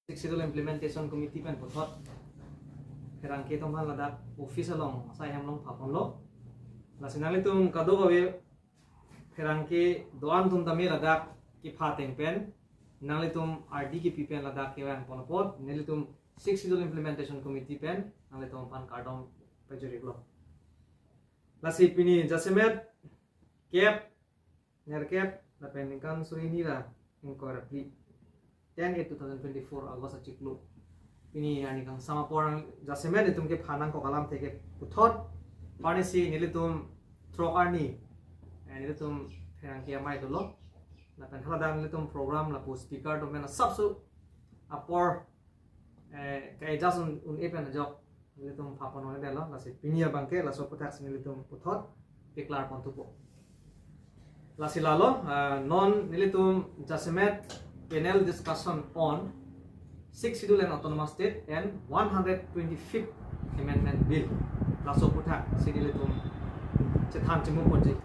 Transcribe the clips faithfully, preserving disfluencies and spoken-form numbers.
Sixth Schedule Implementation Committee pen puthot pherangke atum aphan ladak office along asai hem along phaponlo. Lasi nanglitum kadokave pherangke do-an atum tame ladak kepha ateng pen nanglitum ardi kepi pen ladak kevang pon apot nelitum Sixth Schedule Implementation Committee pen nanglitum aphan kardom pajirlo. Lasi pini jasemet kep, nerkep, lapen ningkan suri hini ra ingkoi ra phli, ten eight two thousand twenty-four August achiklo. Pini arni kangsam apor jasemet itum kepha nangkok alamthe ke puthot, arnisi nelitum throk arni, eh, nelitum pherangke amei dolo. Lapen haladak nelitum program lapu speaker atum pen asapso apor, eh, ke-adjust un, un-e pen ajok nelitum phaponlo detlo, lasi pini abangke laso aputhak si nelitum puthot paklar pon thupo. Lasi lalo, ah, non nelitum jasemet panel discussion on Sixth Schedule and Autonomous State and one hundred twenty-fifth Amendment Bill, laso aputhak si nelitum chethan chemu ponji.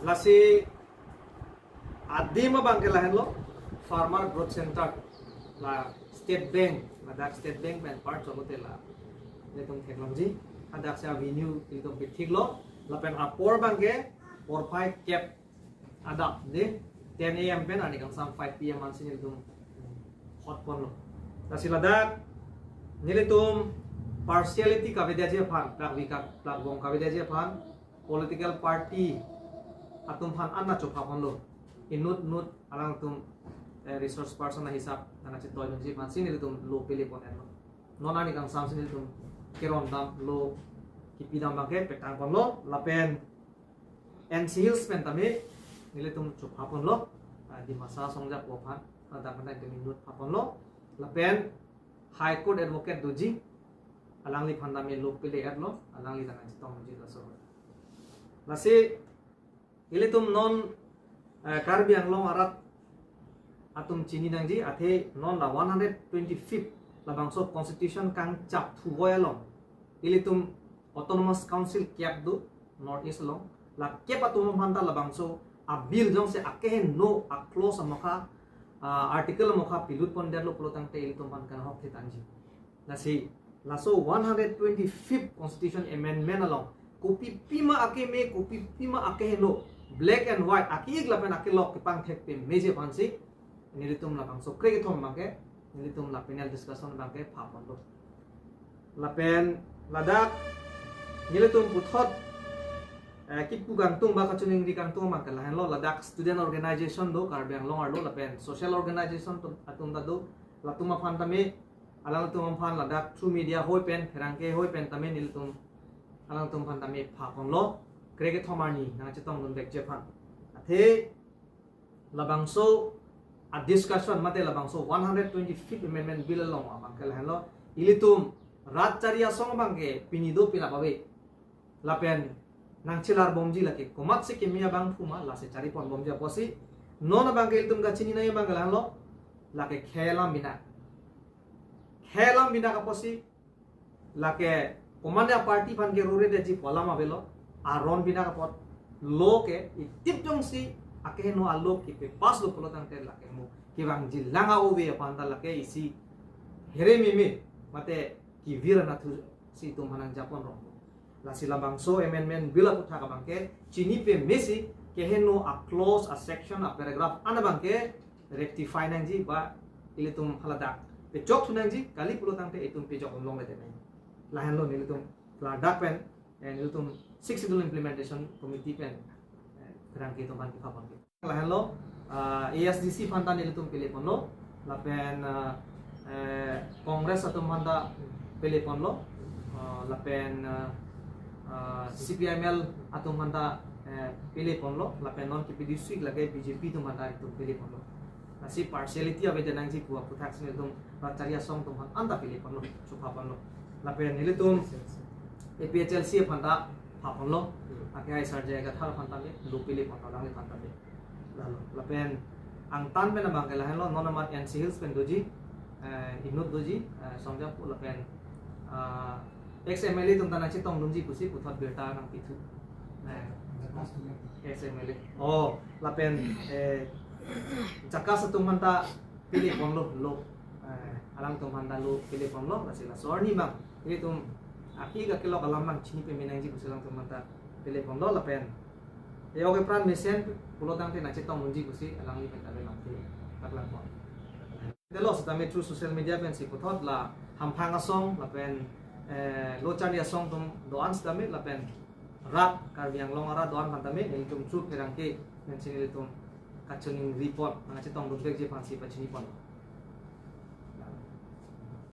Lasi adim abangke lahenlo, Farmer Growth Center, la State Bank, ladak State Bank pen apar cholote la nelitum theklongji. Hadak si avenue nelitum pithiklo, lapen apor abangke porphai kep adap de, ten A M pen arni kangsam five P M ansi nelitum hot ponlo. Lasi ladak nelitum partiality kavedetji aphan, plak vika, plak bom kavedetji aphan, political party atum aphan an ta chopha ponlo. Inut nut alangtum, eh, resource person ahisap nangkachetoidunji aphansi nelitum lo pele pon-etlo. Non arni kangsam si nelitum keron dam lo, kipi dam abangke petang ponlo, lapen N C Hills pen tame nelitum chopha ponlo, ah, Dimasa Songja pu aphan, ah, dam pen itum inut pha ponlo, lapen High Court Advocate doji, alangliphan tame lo pele-etlo, alangli ta nangchetongji laso. Lasi ilitum non, eh, Karbi Anglong arat atum chini nangji, athe non la one hundred twenty-fifth labangso constitution kangchap thuvoi along ilitum Autonomous Council kep do North East along. La kep atum aphan ta labangso a-bill jongsi akeheno a-clause amokha, ah, article amokha pilut pondetlo pulo tangte ilitum aphan kanghok thetangji. Lasi laso one hundred twenty-fifth Constitution Amendment along kopi pima akeme, kopi pima akeheno, black and white, ake-ik lapen akelok kepangthek pameji aphansi nelitum labangso krekethom abangke nelitum la panel discussion abangke pha ponlo. Lapen ladak nelitum puthot, eh, kipu kangtung ba kachiningri kangtung abangke lahenlo, ladak student organization do, Karbi Anglong arlo, lapen social organization atum, atum ta do, latum aphan tame, alangtum aphan ladak through media hoi pen, pherangke hoi pen tame nelitum alangtum aphan tame pha ponlo, krekethom arni nangchetongdun vekji aphan. Athe labangso a-discussion mate labangso one hundred twenty-fifth Amendment Bill along abangke lahenlo, ilitum rat chari asong abangke pini do, penap ave, lapen nangchelar bomji lake komatsi keme abangphu ma, lasi chari pon bomji apotsi, non abangke ilitum kachini nangji abangke lahenlo, lake khei alam binak. Khei alam binak apotsi, lake komatne a-party aphan ke rore detji pu alam avelo, aron binak apot, lo ke itip jongsi akeheno a-law kepass lo pulo tangte lake mo kevangji lang a-ove aphan ta lake isi here meme mate kevir anatthu si itum aphan nangja pon rong. Lasi labangso Amendment Bill aputhak abangke chini pamesi keheno a-clause, a-section, a-paragraph an abangke rectify nangji ba ilitum haladak pejok thu nangji, kali pulo tangte itum pejok longle te nang. Lahenlo nelitum ladak pen, eh, nelitum Sixth Schedule Implementation Committee pen, eh, pherangke atum aphan kepha ponke. Lahenlo, ah, A S D C aphan ta nelitum pele ponlo, lapen, ah, eh, Congress atum aphan ta pele ponlo, ah, lapen, ah, ah, C P I M L atum aphan ta, eh, pele ponlo, lapen non kepi district lake B J P atum aphan ta itum pele ponlo. Lasi partiality avedet nangji pu aputhak si nelitum rat chari asong atum aphan anta pele ponlo, chopha ponlo. Lapen nelitum A P H L C aphan ta pha ponlo, ake ai Sarjai Kathar aphan ta lo pele ponlo, alangli aphan ta. Lalo, lapen angtan pen abangke lahenlo, non amat N C Hills pen doji, eh, inut doji, eh, Songja pu, lapen, ah, ex M L A atum ta nangchetongdunji pusi puthot birta nangpithu. Eh, ex M L A. Oh, lapen, eh, JACAS atum aphan ta pele ponlo lo, eh, alangtum aphan ta lo pele ponlo, lasi laso arni abang ilitum aki ka kelok alam abang chini pame nangji pusi alangtum aphan ta pele ponlo lapen e ok epran mesen pulo tangte nangchetong unji pusi alangli pen ta ave lamthe paklang pon. Telo setame through social media pensi puthot la hamphang asong lapen, eh, lo charli asong atum do-an setame lapen rat Karbi Anglong arat do-an aphan tame nelitum through pherangke pensi nelitum kachiningri pon, nangchetong dun vekji aphansi pachini pon.